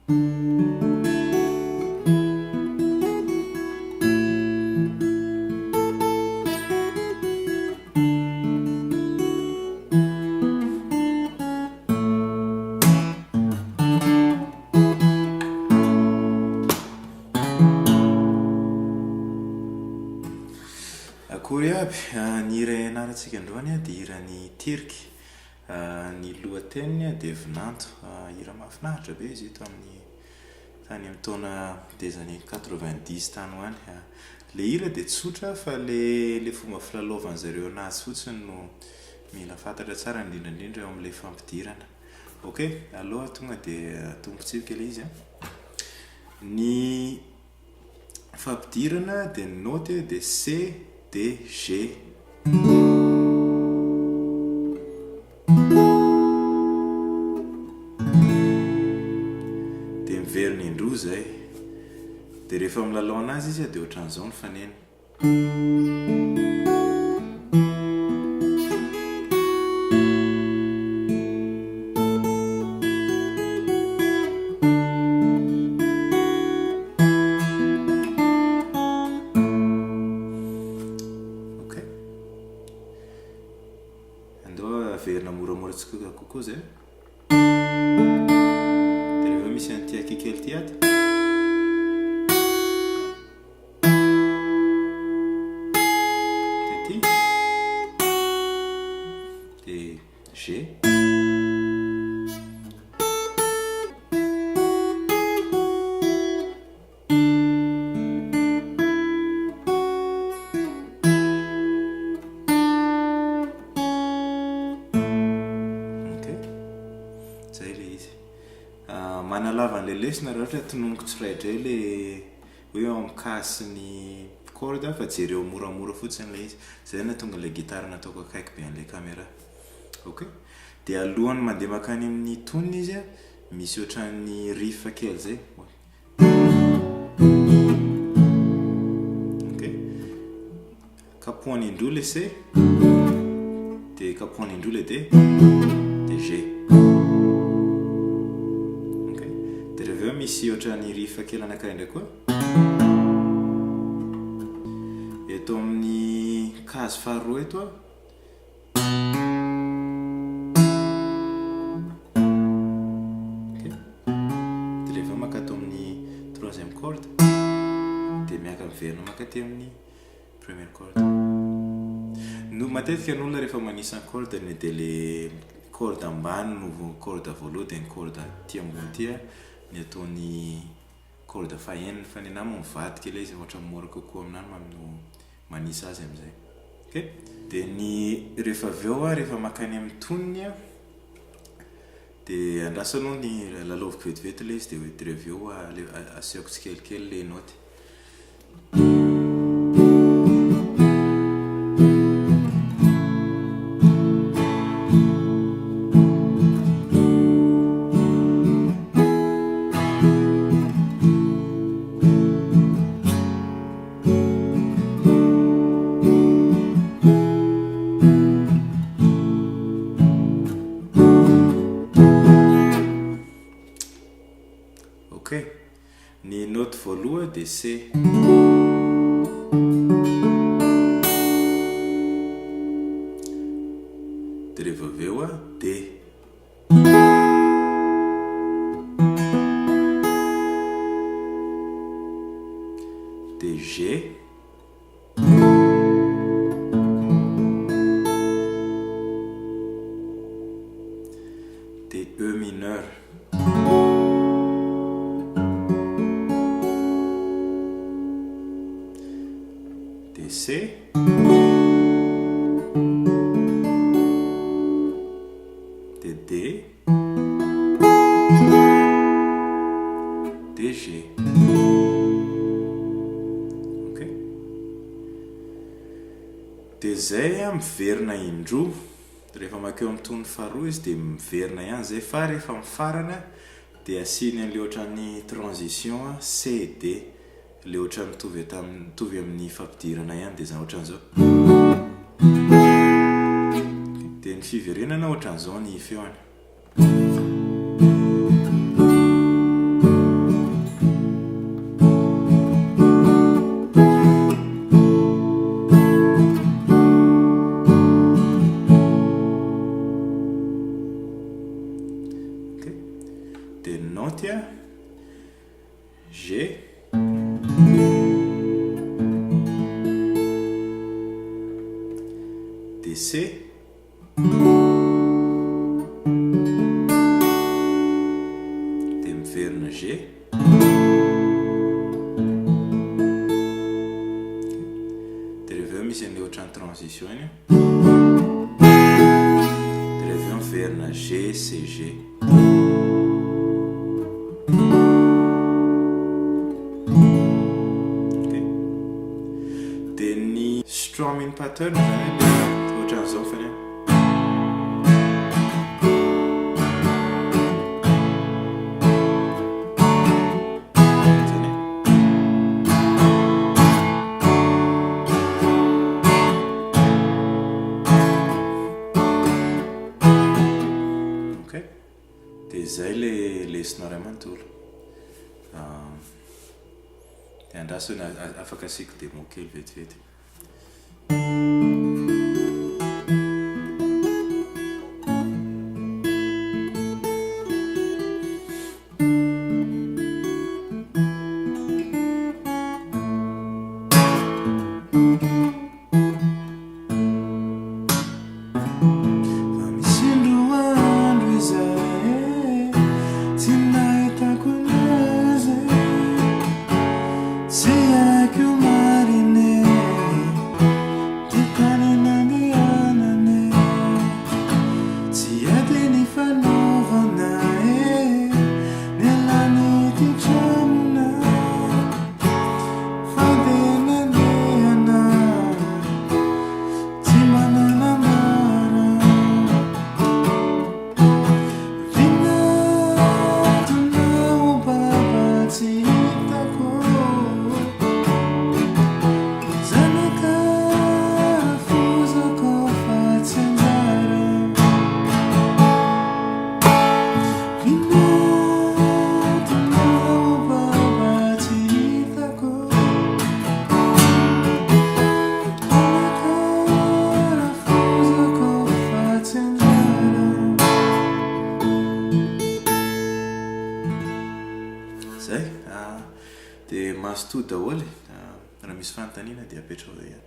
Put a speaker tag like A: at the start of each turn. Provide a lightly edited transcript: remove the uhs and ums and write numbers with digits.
A: Akory aby, ny hira ianarantsika androany dia hiran'i Tirky. Ny lohateniny dia Vinanto. Hira mahafinaritra be izy io tamin'ny tany amin'ny taona des années 90 tany ho any. Ilay hira dia tsotra fa ilay ilay fomba filalaovan-jareo anazy fotsiny no mila fantatra tsara indrindra indrindra eo amin'ilay fampidirana. Ok, aleo tonga dia atombotsika ilay izy an. Ny fampidirana dia ny naoty dia C, D, G. Dia miverina indroa izay. Dia rehefa milalao anazy izy dia ohatran'izao ny faneno. Ok. Andao averina moramora tsikoka kokoa zay. Dia rehefa misy an'ity aky kely ity ato. Dia ity. Dia G. Ok, zay le izy. Manalava an'ilay lesona raha ohatra tononiko tsiraidray le hoe eo amin'ny case sy ny corde fa jereo moramora fotsiny ilay izy. Zay no nahatonga ilay gitara nataoko akaiky be an'ilay caméra. Ok, dia alohan'ny mandeha mankany amin'ny tonony izy misy ohatran'ny riff kely zay. Ok. Kapohana indroa le C, dia kapohana indroa le D, dia G. Ok. Dia rehefa avy eo misy ohatran'ny riff kely anankiray indray koa. Eto amin'ny case faharoa eto aho. Dia rehefa mankato amin'ny troisième corde dia miaka miverina mankaty amin'ny première corde. No matetika ny olona rehefa manisa ny corde ny dia le corde ambany no corde voalohany dia ny corde aty ambony aty ny ataony corde fahenina fa ny anahy moa mivadika ilay izy ohatran'ny mora kokoa aminahy no manisa azy amin'izay. Ok? Dia ny rehefa avy eo rehefa mankany amin'ny tonony an, dia andraso aloha ny lalaoviko vetivety ilay izy dia dia avy eo asehoko tsikelikely ilay naoty. Ok, ny note voaloha dia C. Dia rehefa avy eo D. Dia G. Dia E mineur. Dia C. Dia D. Dia G. Ok. Dia izay miverina indroa. Rehefa mankeo amin'ny tonony faharoa izy dia miverina ihany izay fa rehefa mifarana dia asiany an'ilay ohatran'ny transition C D. Ilay ohatran'ny mitovy mitovy amin'ny fampidirana ihany dia izany ohatran'izao. Dia ny fiverenana ohatran'izao ny feony. Naoty a, G, dia C, dia miverina G, dia rehefa eo misy an'ilay ohatran'ny transition iny, dia rehefa eo miverina G, C, G. Dia ny strumming pattern zany dia ohatran'izao ny faneno. Zany e. Ok. Dia izay ilay lesona iray manontolo. Dia andraso afaka asiako démo kely vetivety. Fa misy indroa andro izay tsy nahitako anazy Tsy haiko marina e, ty tany nandehanana e Tsy ady ny fanaovana e, nialan'ity tranona Fa dia nandehana Tsy manana ambara Vinantona ho baba tsy hitako Zanaka rafozako fa tsy anjara Vinantona ho baba tsy hitako Zay dia mazotoa daholo e! Raha misy fanontaniana dia apetraho eo ihany.